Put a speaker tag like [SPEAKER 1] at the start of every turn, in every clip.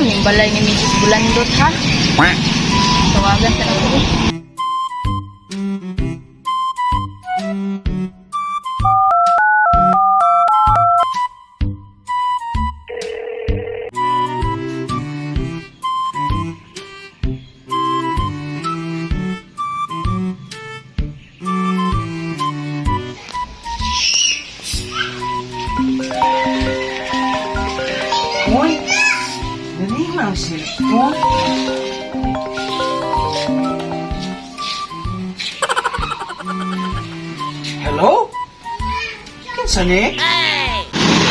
[SPEAKER 1] man yung balay ni Mrs. Bulandot, ha? Tawagan sa ako, eh.
[SPEAKER 2] Uy, dali man ang cellphone. Hello? Kinsa ni?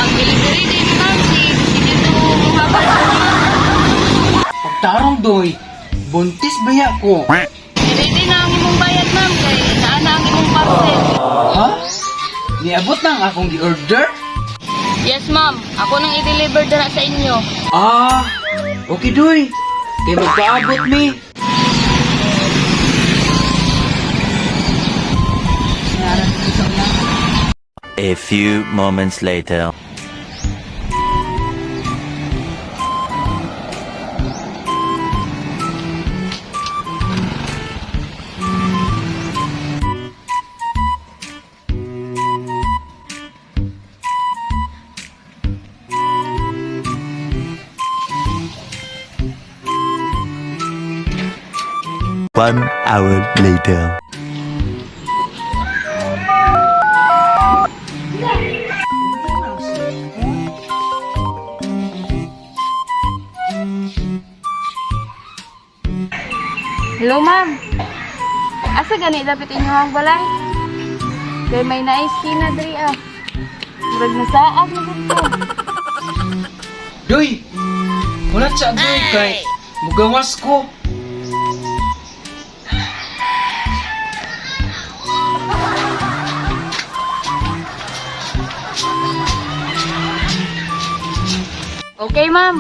[SPEAKER 1] Ang delivery din, ma'am, si dito muhabot.
[SPEAKER 2] Pagtarong doy, buntis baya ko.
[SPEAKER 1] Ready na ang imong bayad, ma'am, kay naa na ang imong parcel.
[SPEAKER 2] Ha? Niabot na ang akong gi-order?
[SPEAKER 1] Yes, ma'am. Ako nang i-deliver dara sa inyo.
[SPEAKER 2] Ah, okay doy. Kay magpaabot mi.
[SPEAKER 3] A few moments later. 1 hour later.
[SPEAKER 1] Hello, ma'am. Asa gani dapat inyo ang balay? Kay may nais kina diri ah. Murag nasaag na gud ko.
[SPEAKER 2] Doy, wala siya doy kay mugawas ko.
[SPEAKER 1] Okay, ma'am.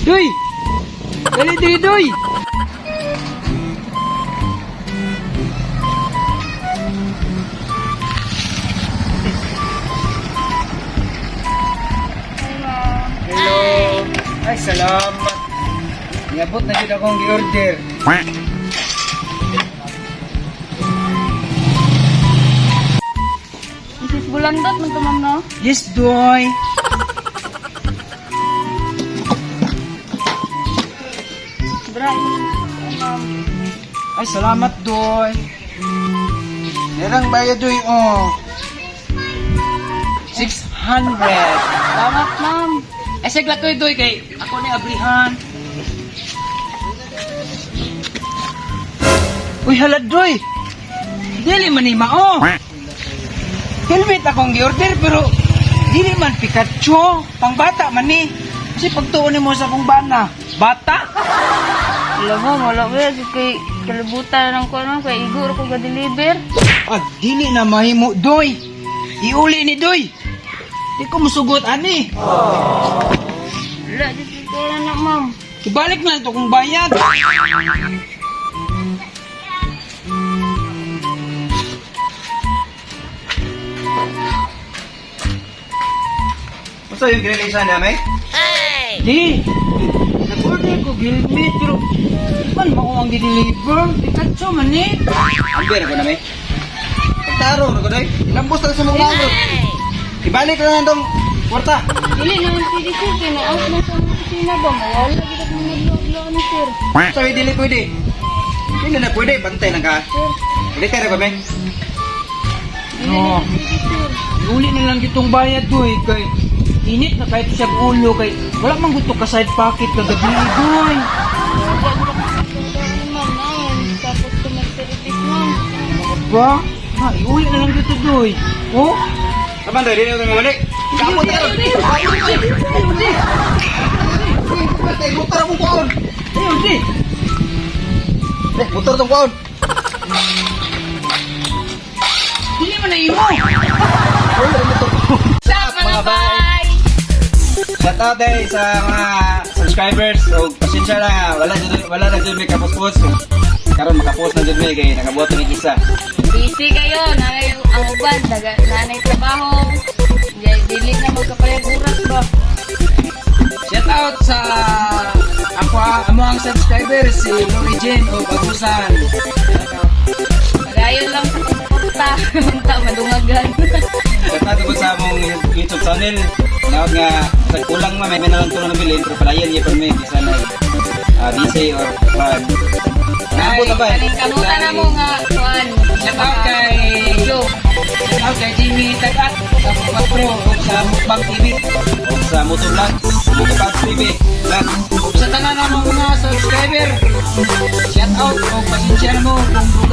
[SPEAKER 2] Doy! Dali diri doy! Hello. Ay, salamat. Niabot na jud akong gi-order.
[SPEAKER 1] Mrs. Bulandot man to, ma'am, no?
[SPEAKER 2] Yes, doy.
[SPEAKER 1] Bra, ma'am.
[SPEAKER 2] Ay, salamat, doy. Nerang bayad, doy, oh. 600.
[SPEAKER 1] Salamat, ma'am.
[SPEAKER 2] Ay, sagla ko, doy, kay ako ni abrihan. Uy, halad, doy. Dili man ni mao. Helmet akong gi-order, pero dili man Pikachu. Pangbata man ni. Kasi pagtuon nimo sa akong bana, bata?
[SPEAKER 1] Wala ma'am, wala ba? Kay kalibutan ng ko, ma'am. Kay igor ko ga-deliver.
[SPEAKER 2] Ah, dili na mahimo, doy. Iuli ni doy. Di ko musugot ani.
[SPEAKER 1] Wala, di ko na, ma'am.
[SPEAKER 2] Ibalik na ito kung bayad.
[SPEAKER 4] Basta yung ginilisan namin?
[SPEAKER 2] Di. Nag-order ko helmet pero man mao ang gi-deliver. Pikachu man ni.
[SPEAKER 4] Ang ko namin. Pagtaro na ko doy. Ilambos na sa mga langot. Ibalik na lang tong kwarta.
[SPEAKER 1] Dili na lang pwede, sir. Kaya na-out na sa mga opisina ba? Mawala gid ako naglo ni sir.
[SPEAKER 4] Sabi dili pwede. Dili na pwede, bantay lang ka.
[SPEAKER 1] Sir,
[SPEAKER 4] Dili tayo kami.
[SPEAKER 1] dili na
[SPEAKER 2] No.
[SPEAKER 1] pwede, sir.
[SPEAKER 2] Iuli na lang gitong bayad doy kay init na kahit siya ulo kay wala man gusto ka side pocket kagabi doy.
[SPEAKER 1] Wala gid ako naglo ma'am. Naon, sa customer service, ma'am.
[SPEAKER 2] Ba? Ha, iuli na lang dito doy. Oh?
[SPEAKER 4] Kaman doy, dili ko mabalik. Kamot na ron.
[SPEAKER 2] Iuli.
[SPEAKER 4] Motor akong kuon.
[SPEAKER 2] Iuli.
[SPEAKER 4] Eh, motor tong kuon.
[SPEAKER 2] na imo.
[SPEAKER 1] Sa mga bay!
[SPEAKER 4] Shout out eh sa mga subscribers. So, pasensya na, wala na jud may kapos-post. Karon makapost na jud may kay nakabuhat ni isa.
[SPEAKER 1] Busy kayo, nanay ang uban, nanay trabaho. Dili na magkapalit oras ba?
[SPEAKER 2] Shout out sa ako amo ang subscriber si Lori Jane o Bagusan.
[SPEAKER 1] Pagayon lang sa pagsuporta. Unta madungagan.
[SPEAKER 4] Shout out po sa among YouTube channel. Nawag nga sa kulang ma may nalang tulong na bilin pero palayan gyud may bisan na busy or kuan. Naabot na ba?
[SPEAKER 1] Kaning kamutan na mo nga kuan.
[SPEAKER 2] Shout out kay
[SPEAKER 1] Joe.
[SPEAKER 2] Shout out kay Jimmy Tagat sa Mukbang Pro ug sa Mukbang TV.
[SPEAKER 4] O sa Moto Vlog, Moto Vlog TV. Vlog.
[SPEAKER 2] Ug sa tanan namong mga subscriber. Shout out og pasensya na mo kung